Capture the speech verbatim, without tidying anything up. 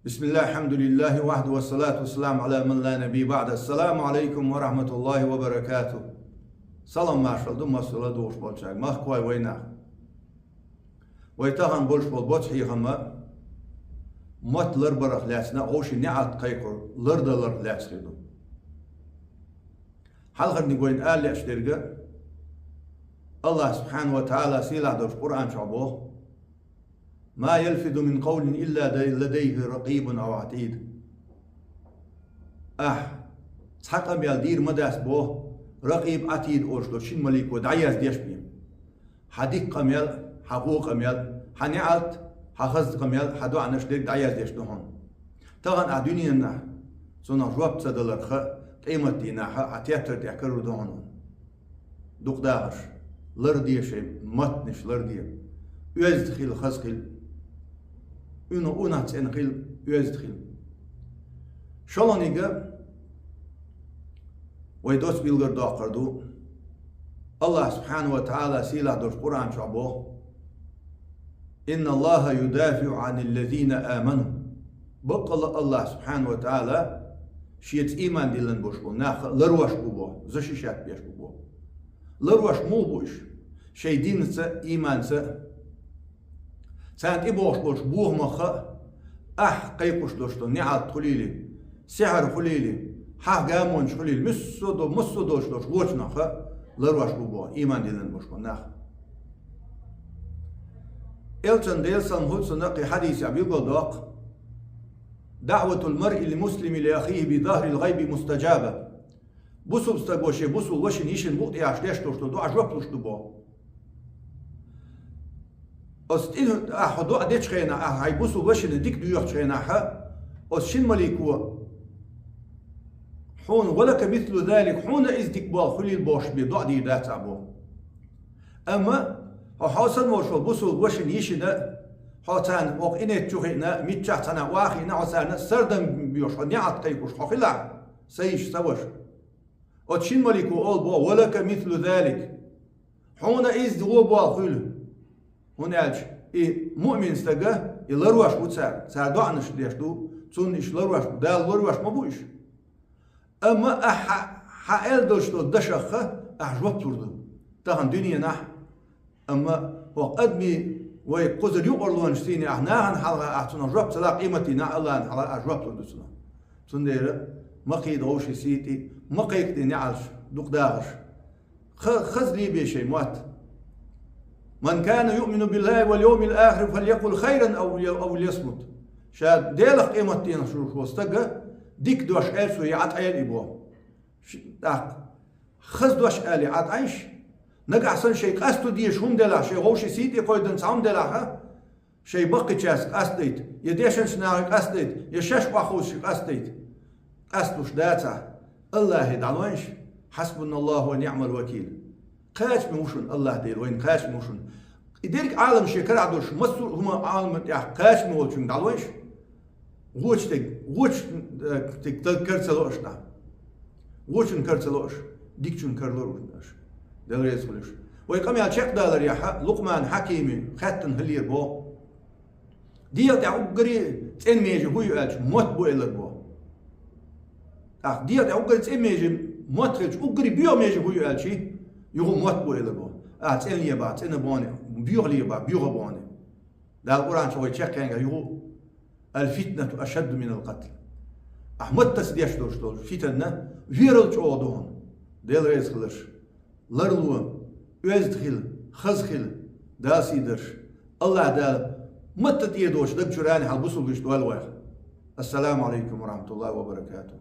بسم الله، الحمد لله وحده، والصلاة والسلام على من لا نبي بعده. السلام عليكم ورحمة الله وبركاته. Салам-маршалла ду массала духуш болчаьрга, махкахой вайнах. Вай тахан болуш болу боцу хьехам мотт ларбарах лаьцна, вовшийн неӀалт кхайкхар лардаларх лаьцна хир ду. Хьалхарниг вайна ала лаьаш дерг, Аллах субхьанаху ва таӀала сийлахь долчу Къуръан чохь боху: «ما يلفظ من قول إلا لديه رقيب عتيد». Ахь цхьа къамел дийр ма дац боху, Ракъиб, Ӏатид олуш долу шина малико дӀаяздеш бен. Хьан дика къамел, хьан вон къамел, хьан неӀалт, хьан хаза къамел, хьан доӀанаш дерг дӀаяздеш ду хьуна. Тахана ахь дуьненахь цунах жоп ца даларх, къематдийнахь а тептар тӀехь карор ду хьуна. Дукха дахарш, ларде шайн маттанаш, ларде. Оьзда хила, хаза хила. Уьнах, уьнах цӀена хила, оьзда хила. ШолгӀаниг вай доцца билггал доккхур ду. Аллах субхьанаху ва таӀала сийлахь долчу Къуръан чохь боху: «إن الله يدافع عن الذين آمنوا». Баккъалла Аллах субхьанаху ва таӀала шеца ийман диллина болуш болу нах ларвеш бу боху, защищать беш бу боху. Ларвеш муха бу уьш? Шайн динца, ийманца. Царна тӀебогӀуш болчу бохамах а, ахь кхайкхуш долуш долу неӀалт хуьлийла, сихьар хуьлийла, хьан гамонаш хуьлийла, муьссо а до-, массо а долуш долчу вочунах а ларвеш бу боху, ийман диллина болуш болу нах. Элчан, Делан салам хуьлда цунна, кхин хьадисехь билгалдоккху: «دعوة المرء المسلم لأخيه بظهر الغيب مستجابة». Бусулба стага шен бусулба вашина, йишина букъ тӀехь деш долуш долу доӀа жоп луш ду боху. Оцу тӀе ахь хьо доӀа дечу хенахь, ахь хьайн бусулба вашина дика доьхучу хенахь, оцу шина малико хьуна: «ولك مثل ذلك», хьуна иза дика болу хуьлийла бохуш бен доӀа дийр дац ахь боху. Амма хьо, хьо санна волуш волу бусулба вашина, йишина, хьо царна окху инет чу хиъна, миччахь цхьана охьахиъна, хьо царна сардам боьхуш, хьо неӀалт кхайкхуш хьо хилахь, сан йиша, сан ваша. Оцу шина малико олу боху: «ولك مثل ذلك». Хьуна иза вон болу хуьлу. ХӀунда аьлча и муъмин стага, и ларвеш ву цара, цара доӀанаш деш ду, цунна уьш ларвеш ду, Дала ларвеш ма бу уьш. Амма ахь хьан, хьан аьлла долуш долу дашах а ахь жоп лур ду. Тахана дуьненахь, амма хӀокху адамийн вай кхузара юкъарлонаш сийне ахь нахана хьалха ахь цунах жоп ца лахь, къематдийнахь Аллахьана хьалха ахь жоп лур ду цунах. Цундела ма кхийда вовшийн сий тӀе, ма кхайкхаде неӀалт, дукха дахарш. Ха-, хаза лебе шайн мотт. «من كان يؤمن بالله واليوم الآخر فليقل خيرا أو، أو ليصمت». Ша Делах, къематденах шуьйш волу стага дика дош аьлча, цо я Ӏа тӀе айла и боху. Ш-, тӀаккха хаза дош аьлча, Ӏа тӀе айша. Нагахь санна шайн къасто дезаш хӀума делахь, шайн вовшийн сий тӀе кхойдан цхьа хӀума делахь, шайн баккхийчаьрца къастадайта, я дешначу нахе къастадайта, я шаьш охьаховшашка къастадайта. Къасталуш дацахь, Аллахье дӀалойша: «حسبنا الله ونعم الوكيل». Кхачаме ву шуна Аллахь Дела, вайна кхачаме ву шуна. И дерриг Ӏалам шен карахь долуш, массо а хӀума Ӏалам тӀехь кхачаме волчуьнга дӀалойша. Вочу стеган, вочу, э, стеган кара ца ло аша нах. Вочун кара ца ло аша, дикачун кара ло аша. Дела реза хуьлда шуна. Вай къамел чекхдаларехь, Лукъман Хьакиме хаьттина хиллера боху. ДегӀа тӀехь уггаре цӀена меже хӀун ю аьлча, мотт бу элира боху. ТӀаккха дегӀа тӀехь уггаре цӀена меже мотт хилча, уггаре боьха меже хӀун ю аьлча, юха мотт бу элира боху. Ахь цӀена лебахь, цӀена боху, боьха лебахь, боьха боху. Дала Къуръан чу вай чекхъяьнгахь юха: «الفتنة أشد من القتل». Ахь маттаца деш долуш долу фитна верал чӀогӀа ду хьуна. Дела реза хуьлда шуна. Ларло, оьзда хила, хаза хила, Дала сий дерш. Аллахь Дала матта тӀе доцуш даг чуьра хьал бусулба вуьш дойла вайх. Ассаламу алейкум ва рахматуллахи ва баракатух.